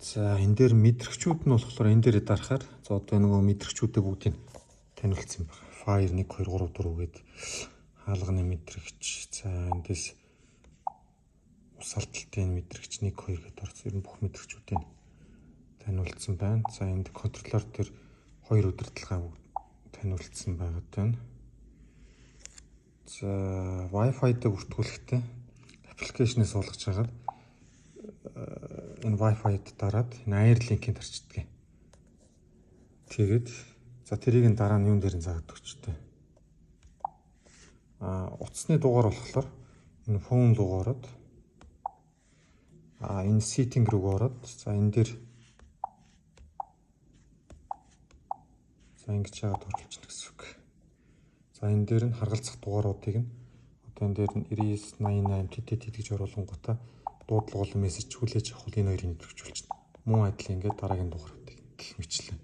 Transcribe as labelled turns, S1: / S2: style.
S1: За, энэ дээр мэдрэгчүүд нь болохоор энэ дээр дарахаар за одоо нөгөө мэдрэгчүүдээ бүгдийг таниулсан байна. Fire 1 2 3 4 гээд хаалганы мэдрэгч. За, эндээс ус алдaltaй мэдрэгч 1 2 гээд орсон. Ер нь бүх мэдрэгчүүдийг таниулсан байна. За, энд контроллер дээр хоёр удирдлагаа таниулсан байгаад байна. За, Wi-Fi дээр бүртгүүлэхдээ application ээс суулгаж хагаад энэ Wi-Fi-д дараад энэ Air-Link-ийг дарчдаг. Тэгээд за тэрийг нь дараа нь юун дээр нь заагаад өгчтэй. Утасны дугаар болохоор энэ phone руу ороод, энэ setting руу ороод, за энэ дээр за ингэж яагаад оруулчихна гэсэн үг. За, энэ дээр нь харгалзах дугааруудыг нь одоо энэ дээр нь 99 88 TTT гэж оруулангуудаа дуудлага болон мессеж хүлээж авах энэ хоёрыг нэвтрүүлчихнэ. Мөн адил ингээд дараагийн дугааруудыг гэх мэтлэн.